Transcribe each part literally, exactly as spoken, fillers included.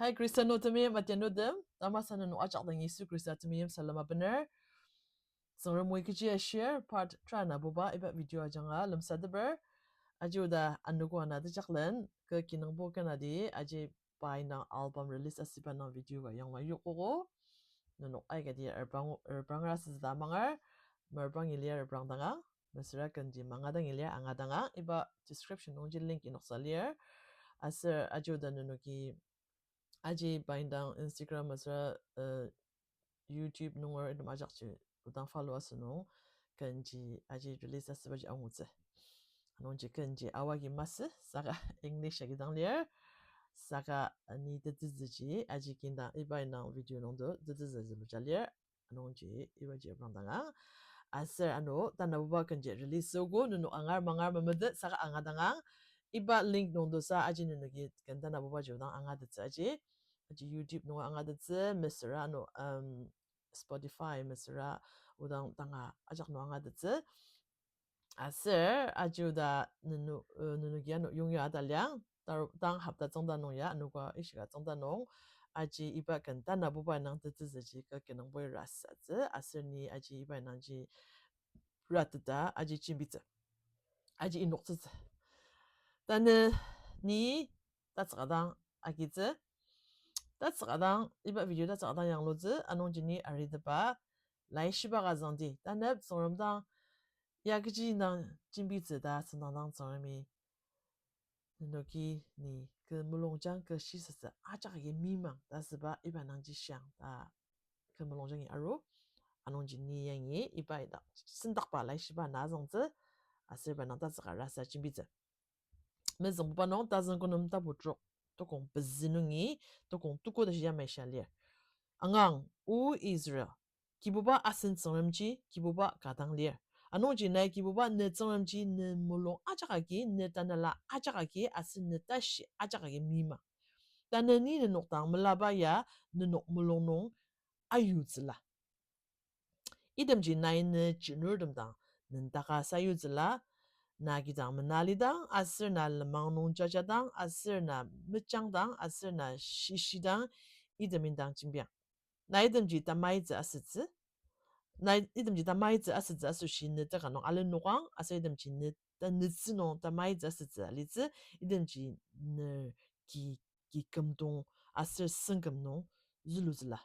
Hai Khrista nung temeim atianutem, tamasa nenok ajak dang Yisu Khrista temeim salem abener. Tsüngrem oi kechi ashir part tera nabuba iba video ajanga lemsateper. Aji oda anogo ana tejaklen, kü kinungpo kenadi, aji pai nung album release asüba nung video ka yangma yokogo. Nenok aikati erbang, erbangra süzüda mangar, merbang ilir erbrang danga, mesüra kenji manga dang ilir anga danga, iba description nungji link inoksa lir. Aser aji oda nenoki, aji pai indang Instagram mesüra, uh, YouTube nunger item ajakji odang follow asünung, kenji aji release asübaji angutsü. Anungji kenji aoa agi masü, saka English agi dang lir, saka ni tetezüji, aji kin dang iba indang video nungdo tetezü züluja lir, anungji ibaji ebrang dangang. Aser ano tanabuba kenji release ogo nenok angar mangar memetet saka anga dangang. Iba link nungdosa aji nenoki ken tanabubaji odang angatettsü aji. Aji YouTube nung angatettsü, mesüra ano, um, Spotify mesüra odang tanga ajak nung angatettsü. Aser aji oda nenu-, uh, nenoki ano yongya ataliang, tar-, tang hopta tsüngda nung ya, anogo ishika tsüngda nung, aji iba ken tanabuba nung tetezüji kü kinungpoi rasatsü, aser ni aji iba nungji rateta aji jembitsü. Aji inoktsütsü. Tanü ni tatsüka dang agitsü. Tatsüka dang, iba video tatsüka dang yanglutsü, anungji ni aritepa, laishiba ka züngdi, tanep Tsüngrem dang, ya kechi indang jembitsü ta sendang dang Tsüngremi nenoki ni kü mulungjang kü shisatsü ajak agi mimang ta asüba iba nungji shiang ta kü mulungjangi aru. Anungji ni yangi iba ida sendakba laishiba na züngtsü, aser iba nung tatsüka rasa jembitsü. Mezüngbuba nung tazüngkunem tapu trok, tokong pezü nungi tokong tuko tashi yamai shia lir. Angang, O Israel, Kibuba asen Tsüngremji, Kibuba ka dang lir. Anungji nai Kibuba ne Tsüngremji ne mulung ajak agi, ne tanela ajak agi, asen ne tashi ajak agi mima. Tanü ni nenok dang melaba ya nenok mulung nung ayutsüla. Itemji nai ne chinurtem dang nendaka sayutsüla, na kidang menalidang, aser na lenmang nung jajadang, aser na mejangdang, aser na shishidang, item indang jembiang. Na itemji tamaitsü asütsü, na itemji tamaitsü asütsü asoshi ne teka nung alenokang, aser itemji ne ta nütsü nung tamaitsü asütsü alitsü, itemji ne ki, ki kümdong aser sengküm nung zülutsüla.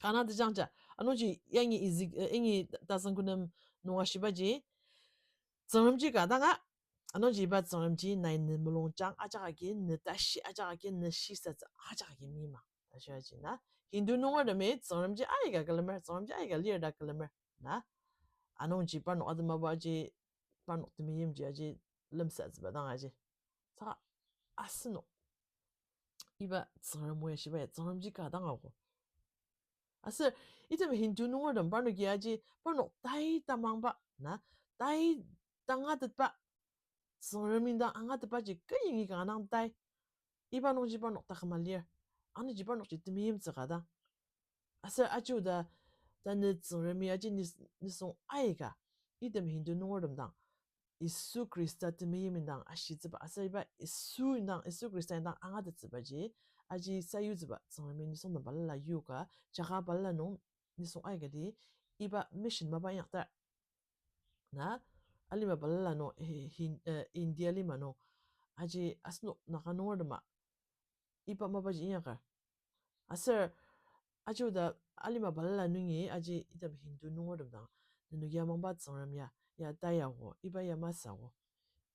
Kana tejangja, anungji yangi izi, eh, yangi tazüngkunem nung ashibaji, Tsüngremji ka danga, anungji iba Tsüngremji nai ne mulungjang ajak agi, ne tashi ajak agi, ne shisatsü ajak agi mima. Tashi aji na, Hindu nungertemi Tsüngremji aika külemer, Tsüngremji aika lir ta külemer na. Anungji parnok atemabaji, parnok temeimji aji lemsatsüba dang aji. Saka asenok iba Tsüngrem o ya shiba ya Tsüngremji ka dang ako. Aser item Hindu nungertem parnoki aji parnok tai tamangba na, tai tangatetba, Tsüngrem indang angatetbaji kü yangi kanga dang tai. Iba nungji parnok taküma lir. Anungji parnokji temeimtsü ka dang. Aser aji oda, tanü Tsüngremi aji nis-, nisung aika, item Hindu nungertem dang Yisu Khrista temeim indang ashitsüba, aser iba Yisu indang, Yisu Khrista indang angatettsübaji aji sayutsüba Tsüngremi nisung nem balala yoka, jaka balala nung nisung aikati iba mission mapa inyaktar. Na, alima balala nung, eh, hin-, eh, India lima nung, aji asenok Naga nungertema iba mapaji inyakar. Aser, aji oda alima balala nungi aji item Hindu nungertem dang, nenok ya mangba Tsüngrem ya, ya tai ako, iba ya masü ako.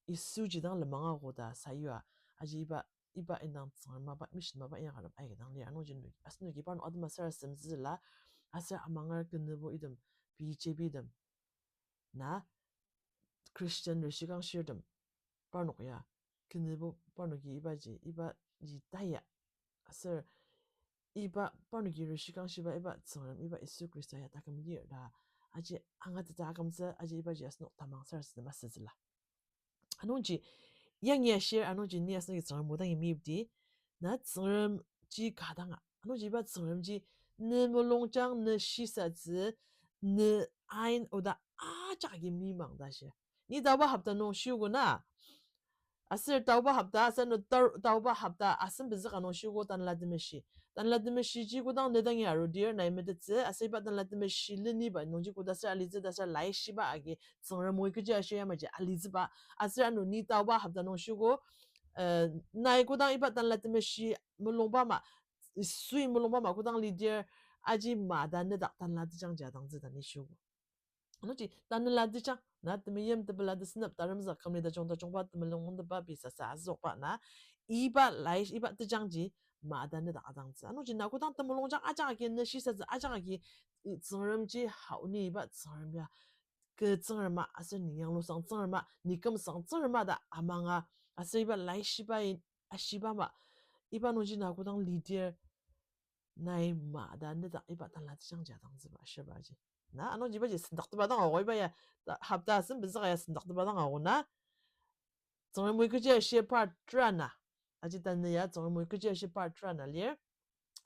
Yisuji dang lenmang ako ta sayua, aji iba, iba indang Tsüngrem mapa, mission mapa inyakar tem aika dang lir. Anungji nenoki, asenoki parnok atema sarasademtsüla, aser amangar kenübo item, B J P tem na, Christian reshikangshirtem, parnok ya, kenübo parnoki ibaji, ibaji taya. Aser iba parnoki reshikangshiba iba Tsüngrem iba Yisu Khrista ya taküm lir ta aji angateta akümtsü aji ibaji asenok tamang sarasadema asütsüla. Anungji, yangi ashir, anungji ni asenoki Tsüngrem o dangi meipdi, na Tsüngremji ka danga. Anungji iba Tsüngremji, ne mulungjang, ne shisatsü, ne ain oda ajak agi mimang ta shi. Ni taoba hopta nung shiogo na, Aser taoba hopta, aser ano tar-, taoba hopta, asen pezü ka nung shiogo Tanela Temeshi. Tanela Temeshi ji kodang nedangi arudir, nai metettsü, aser iba Tanela Temeshi leniba nungji koda ser alitsü ta ser laishiba agi, Tsüngrem oi kechi ashir yamaji alitsüba. Aser ano ni taoba hopta nung shiogo, eh, nai kodang iba Tanela Temeshi mulungba ama, Yisui mulungba ama kodang lidir, aji mada nedak Tanela Tejangji adangtsü ta ni shiogo. Anungji Tanela Tejang, na temeim tepela tesünep taremzük kümli tajung tajungba temulung nungteba pei sasa azükba na, iba lai, iba tejangji mada nedak adangtsü. Anungji na kodang temulungjang ajak agi, ne shisatsü ajak agi, i, Tsüngremji hao ni iba Tsüngrem ya, kü Tsüngrema, aser ni yanglusang Tsüngrema, ni kümsang Tsüngrema ta amanga, aser iba laishiba in, ashiba ama, iba nungji na kodang lidir, nai mada nedak iba Tanela Tejangji adangtsüba ashirbaji. Na, anungji ibaji sendaktepa dang ago iba ya, ta, hopta asen pezü ka ya sendaktepa dang ago na. Tsüngrem oi kechi ashir part tera na. Aji tanü ya, Tsüngrem oi kechi ashir part tera na lir.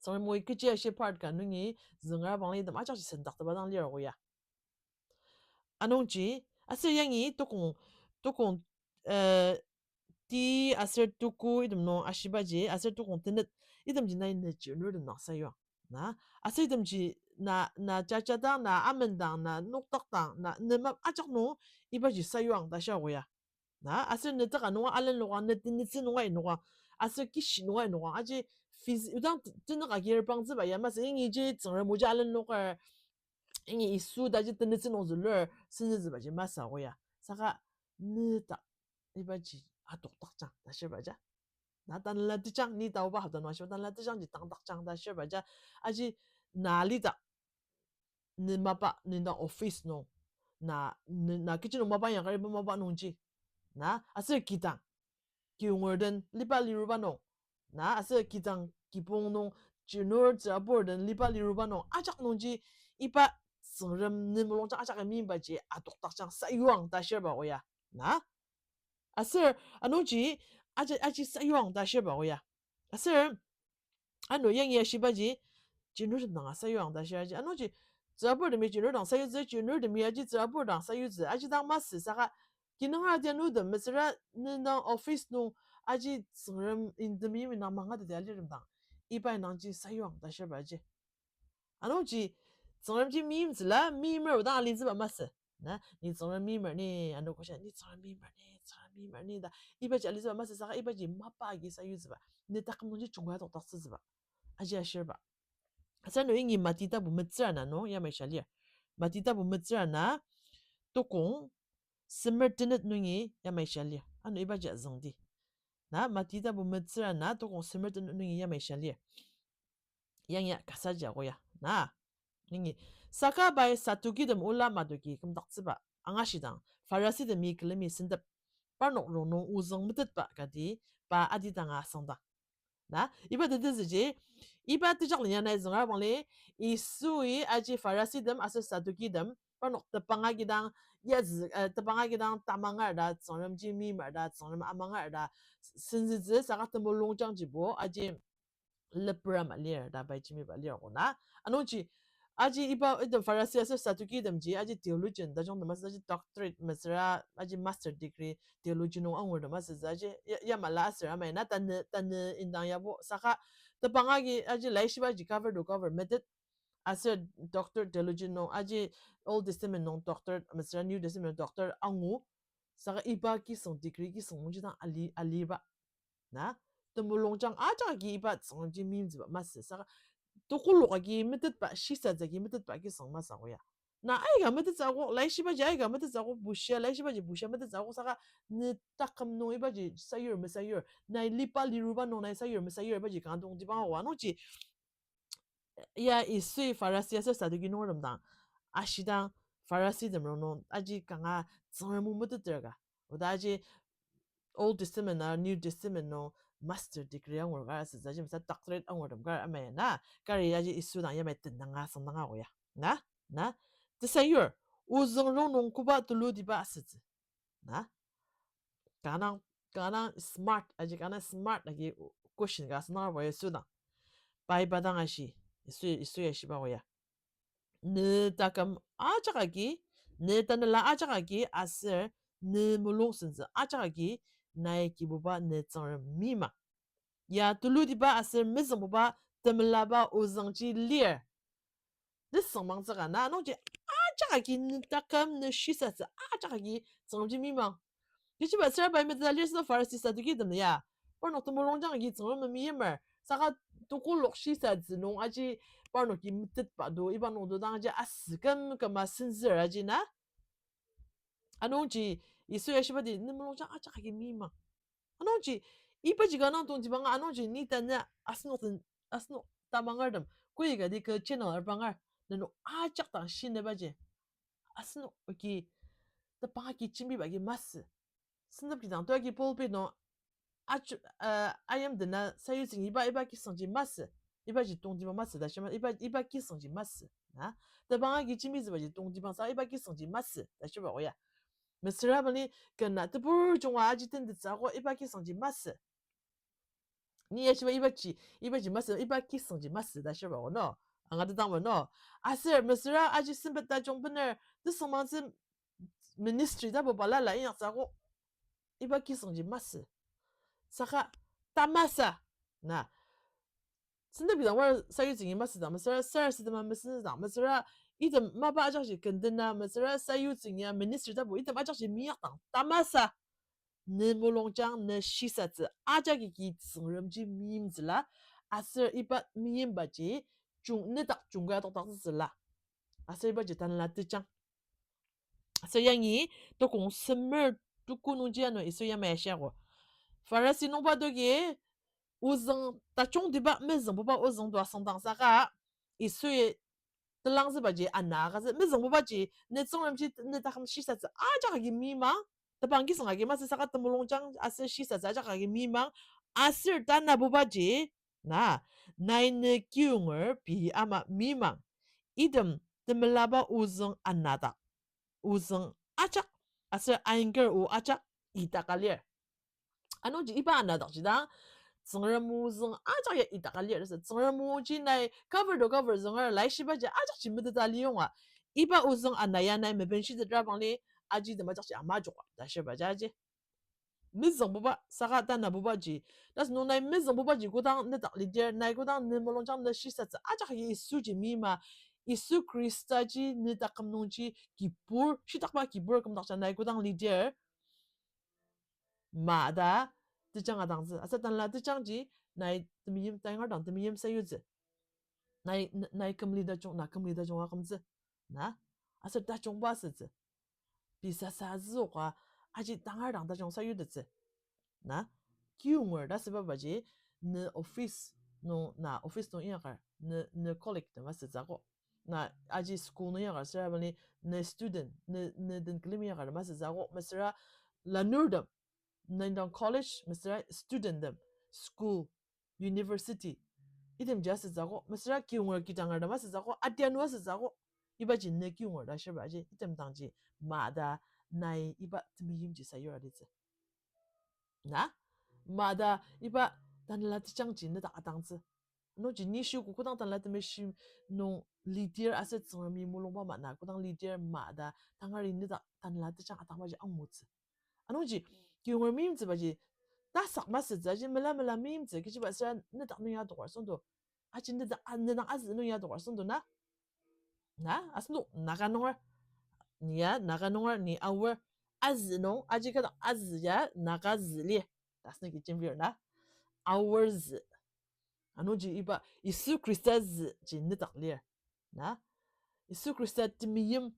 Tsüngrem oi kechi ashir part ka nungi züngra bangli item ajakji sendaktepa dang lir ago ya. Anungji, aser yangi tukong, tukong, eh, ti aser tuku item nung ashibaji, aser tukong tenet itemji nai ne chirnurtem dang sayuang. Na, aser itemji na, na jajadang, na amendang, na nokdakdang, na nemap ajak nung ibaji sayuang ta shia ago ya. Na, aser ne teka nunga alenlokang, ne tenetsü nunga inokang, aser kishi nunga inokang, aji phys-, odang t-, tenük agir pangtsüba ya masü, yangi ji Tsüngrem oji alenloker, yangi Yisu taji tenetsü nung zülur, senzütsübaji masü ago ya. Saka ne ta ibaji adokdakjang ta shirbaja. Na Tanela Tejang, ni taoba hopta nung ashiba Tanela Tejangji tangdakjang ta shirbaja. Aji na lidak ne mapa, ne dang office nung. Na, ne, na kitchen nung mapa ya kariba mapa nungji. Na, aser kidang, kiyongertem liba liruba nung. Na, aser kidang kibong nung, chirnur tsürabur den liba liruba nung. Ajak nungji iba Tsüngrem ne mulungjang ajak meimbaji adokdakjang sayuang ta shirba oya. Na, aser anungji aji, aji sayuang ta shirba oya. Aser ano yangi ashibaji, chirnurtem dang sayuang ta shir aji. Anungji tsüraburtemi chirnur dang sayutsü, chirnurtemi aji tsürabur dang sayutsü. Aji dang masü saka kinungra tia nutem mesüra ne dang office nung aji Tsüngrem indemi mi nang mangatetia lirtem dang iba indangji sayuang ta shirba aji. Anungji Tsüngremji meimtsüla, meimer odang alitsüba masü. Na, ni Tsüngrem meimer ni, ano kosha, ni Tsüngrem meimer ni, Tsüngrem meimer ni ta ibaji alitsüba masü saka ibaji mapa agi sayutsüba. Ne taküm nungji chungka adokdaktsütsüba aji ashirba. Aser ano yangi Mati tapu metsür ana nung yamai shia lir. Mati tapu metsür ana tukong semer tenet nungi yamai shia lir. Ano ibaji azüngdi. Na, Mati tapu metsür ana tukong semer tenet nungi yamai shia lir. Yangi kasaji ago ya. Na, yangi, saka pai Sadukitem ola madoki kümdaktsüba angashidang, Pharisidemi külemi sentep, parnok rongnung ozüng metetba kati pa adidanga asüngdang. Na, iba tetezüji, iba tejaklen ya nai züngra bangli, Yisui aji Pharisitem aser Sadukitem, parnok tepang agidang, yazü, eh, tepang agidang tamangar ta, Tsüngremji meimer ta, Tsüngrem amangar ta, senzütsü saka temulungjangjibo aji lepra ama lir ta pai jembiba lir ko na. Anungji, aji iba item Pharisi aser Sadukitemji aji theologian tajungtem asü, aji doctorate mesüra, aji master degree theology nung angurtem asütsü, aji ya, yamala aser amai na tanü, tanü indang yabo saka tepang agi aji laishibaji cover to cover metet aser doctor theology nung aji Old Testament nung doctor mesüra New Testament nung doctor angu saka iba kisüng degree kisüng nungji dang ali, aliba. Na, temulungjang ajak agi iba Tsüngremji meimtsüba masü saka tokolok agi metetba, shisatsü agi metetba kisüng masü ko ya. Na, aika metettsü akok, laishibaji aika metettsü akok, bushia, laishibaji bushia metettsü akok saka ne taküm nung ibaji sayur mesayur, nai liba liruba nung nai sayur mesayur ibaji kanga tongtibang ako. Anungji, ya Yisui Pharisi aser Saduki nungertem dang ashidang, Pharisitem rongnung aji kanga Tsüngrem o metetter ka, oda aji Old Testament na New Testament nung master degree angur kar asütsü, aji masa doctorate angurtem kar amai na, kari aji Yisu dang yamai tendanga asüngdanga ako ya. Na, na, tesayur, ozüng rongnung koba tulutiba asütsü. Na, kanga, kanga smart, aji kanga smart agi question ka asüngdanga ako Yisu dang. Pai pa dang ashi, Yisu, Yisu ya shiba ako ya. Ne taküm ajak agi, ne tanela ajak agi aser ne mulung senzü ajak agi nai Kibuba ne Tsüngrem mimang. Ya tulutiba aser mezüngbuba temelaba ozüngji lir. Nisung mangtsüka na, anungji ajak agi ne taküm ne shisatsü ajak agi Tsüngremji mimang. Kechiba süra pai meteta lir seno Pharisi Saduki tem ya. Parnok temulungjang agi Tsüngrem meimer. Saka tukulok shisatsü nung aji parnoki metetba do, iba nung do dang aji asüküm küma senzür aji na. Anungji Yisu ya shiba di, ne mulungjang ajak agi mimang. Anungji, ibaji ka nang tongtibanga, anungji ni tanü asenok den, asenok tamangertem, koi ka di ke channel arbanger, nenok ajak dang shinübaji. Asenok agi, tebang agi jembiba agi masü. Sentep kidang to agi pulpit nung, aju, uh, ayim dena sayutsüng iba, iba kisangji masü. Ibaji tongtibang masü, ta shima, iba, iba kisangji masü. Na, tebang agi jembitsübaji tongtibang sa, iba kisangji masü, ta shiba oya. Mesüra bangli kena tebur junga aji tendetsa ko iba kisangji masü. Ni ya shiba ibaji, ibaji masü, iba kisangji masü ta shiba ko no. Anga tetang ba no. Aser mesüra aji sempet tajung bener, tesüngmangtsü ministry tapu balala inyaksa ko iba kisangji masü. Saka tamasa, na, sentep kidang war sayutsüngi masüdang, mesüra sar sütema mesüdang, mesüra item mapa ajakji kendena, mesüra sayutsüngi ya ministry tapu item ajakji minyakdang, tamasa, ne mulungjang ne shisatsü ajak agi Tsüngremji meimtsüla, aser iba meimbaji jung nedak jungka tokdaktsütsüla, aser ibaji tanela tejang. Aser yangi tokong semer tuku nungji ano Yisu yamai ashiago. Pharisi nungba dogi ozüng tajungtiba mezüngbuba ozüng to asüngdang saka Yisui telangzübaji ana agütsü, mezüngbubaji ne Tsüngremji ne taküm shisatsü ajak agi meimang, tebang kisang agi masü saka temulungjang aser shisatsü ajak agi meimang, aser tanabubaji, na, nai ne kiyonger pei ama meimang, item temelaba ozüng anadak, ozüng ajak, aser ainger o ajak idaka lir. Anungji iba anadakji dang, Tsüngrem ozüng ajak ya idaka lir, tasü Tsüngrem oji nai cover to cover zünger laishibaji ajakji meteta liyonga. Iba ozüng ana ya nai mebenshitetra bangli aji tem ajakji ama joka, ta shiba jaji. Mezüngbuba, saka tanabubaji. Tasü nung nai mezüngbubaji kodang nedak lidir, nai kodang ne mulungjang ne shisatsü ajak agi Yisuji meima, Yisu Khristaji ne taküm nungji kibur, shitakba kibur kümdakja nai kodang lidir, ma ta tejang adangtsü. Aser tanela tejangji nai temeim taingar dang temeim sayutsü. Nai, nai kümli tajung, na kümli tajung akümtsü. Na? Aser tajungba asütsü. Pei sasa azüoka aji tangar dang tajung sayutettsü. Na? Kiyonger ta asübabaji ne office nung, na office nung inyakar, ne, ne colleague tem asütsü akok. Na aji school nung inyakar süra bangli ne student, ne, ne den külim inyakar tem asütsü akok. Mesüra lanurtem, nendang college, mesüra studenttem, school, university, itemji asütsü akok. Mesüra kiyonger kitangertem asütsü akok, adianu asütsü akok. Ibaji ne kiyonger ta shibaji, item dangji ma ta nai iba temeimji sayur alitsü. Na? Ma ta iba tanela tejangji nedak adangtsü. Nungji ni shiogo kodang tanela temeshi nung lidir aser Tsüngremi mulungba ma na kodang lidir ma ta tangari nedak tanela tejang adangbaji angutsü. Anungji kiyonger meimtsübaji tasak masütsü, aji mela mela meimtsü, kechiba süra nedak nung ya dokar süngdo. Aji nedak, a, nedang azü nung ya dokar süngdo na? Na, asüngdo Naga nunger. Ni ya Naga nunger, ni Aor. Azü nung, aji kata azü ya Naga zü lir. Tasü nungji jembir na. Aor zü. Anungji iba Yisu Khrista züji nedak lir. Na? Yisu Khrista temeim.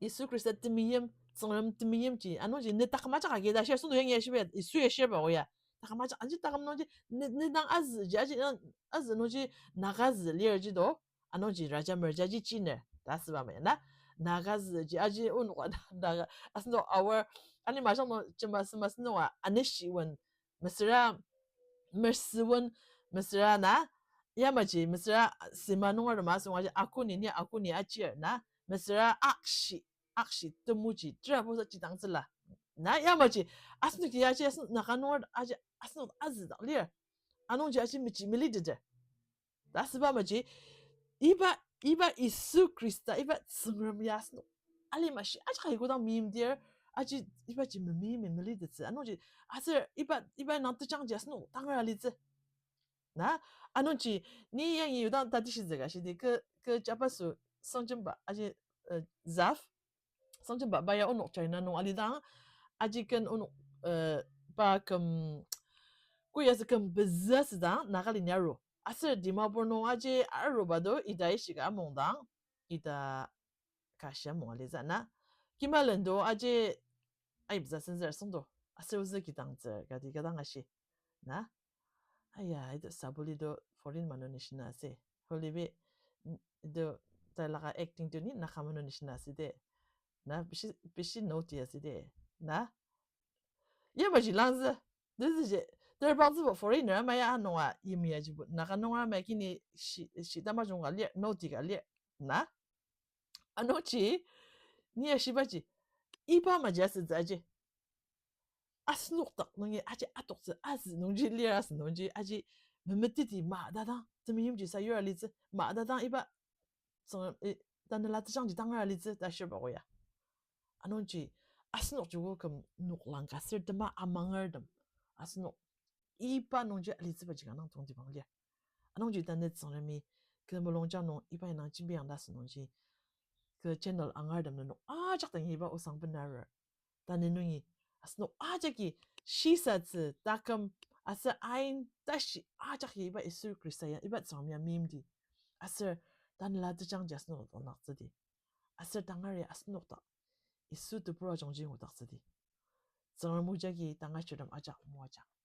Yisu Khrista temeim, Tsüngrem temeimji, anungji ne taküm ajak agi ta shir, süngdo yangi ya shiba, Yisu ya shirba oya. Taküm ajak, aji taküm nungji, ne, nedang azüji, aji, azü nungji Naga zü lirji do, anungji raja merjaji chiner, ta asüba ma ya na. Naga züji, aji onoka, Naga, asüngdo Aor, ani mashang nung jemba sema süngdo a, ani shiwen, mesüra, mersüwen, mesüra na, yamaji, mesüra sema nunger ma asüngwaji akuni ni akuni achir na, mesüra akshi, akshi temuji, tera bosa jidangtsüla. Na, yamaji, asüngdoki aji, asüng, Naga nunger aji, asüng azü dak lir. Anungji aji meji melitete. Ta asüba maji, iba, iba Yisu Khrista, iba Tsüngrem ya asüngdang. Alimashi, ajak agi kodang meimdir, aji ibaji memi memelitettsü. Anungji aser iba, iba nang tejangji asenok tangar alitsü. Na, anungji ni yangi yudang tatishitsü ka shidi ke, ke jabaso Sangjemba, aji, eh, Zaf, Sangjemba ba ya onok China nung alidang, aji ken onok, eh, pa küm, koyasü küm pezü asüdang Nagaland ya aru. Aser Dimapur nung aji aruba do ita ishika amongdang, ita ka shia mung alitsü na. Kimalen do aji aibza senzür süngdo. Aser ozü kidangtsür kati kadang ashi. Na? Aya, ito sabuli do foreign manu nishina ase. Holibi, n-, ito tailaka acting to ni Naga manu nishina ase de. Na, bishi, bishi naughty ase de. Na? Yamaji langzü. This is it. Terbangzübo foreigner ama ya anunga yimya jibo Naga nunga ama kini shi, shi tamajung ka lir, naughty ka lir. Na? Anungji, ni ya shibaji, iba maji asütsü aji. Asenok dak nungi aji atoktsü asü nungji lir asü nungji aji memeteti ma dadang, temeimji sayur alitsü, ma dadang iba Tsüngrem, eh, tanela tejangji tangar alitsü ta shirba koya. Anungji, asenok joko küm noklang ka sür tema amangertem. Asenok iba nungji alitsübaji ka nang tongtibang lir. Anungji tanü Tsüngremi kü mulungjang nung iba indang jembiang ta asü nungji kü channel angartem nenok ajak dangi iba osang benarer. Tanü nungi asenok ajaki shisatsü taküm aser ain tashi ajaki iba Yisu Khrista ya iba Tsüngrem ya meimdi. Aser tanela tejangji asenok dak naktsüdi. Aser tangari asenok dak Yisu tebur ajungji ngudaktsüdi. Tsüngrem o jagi tangashirtem ajak moajang.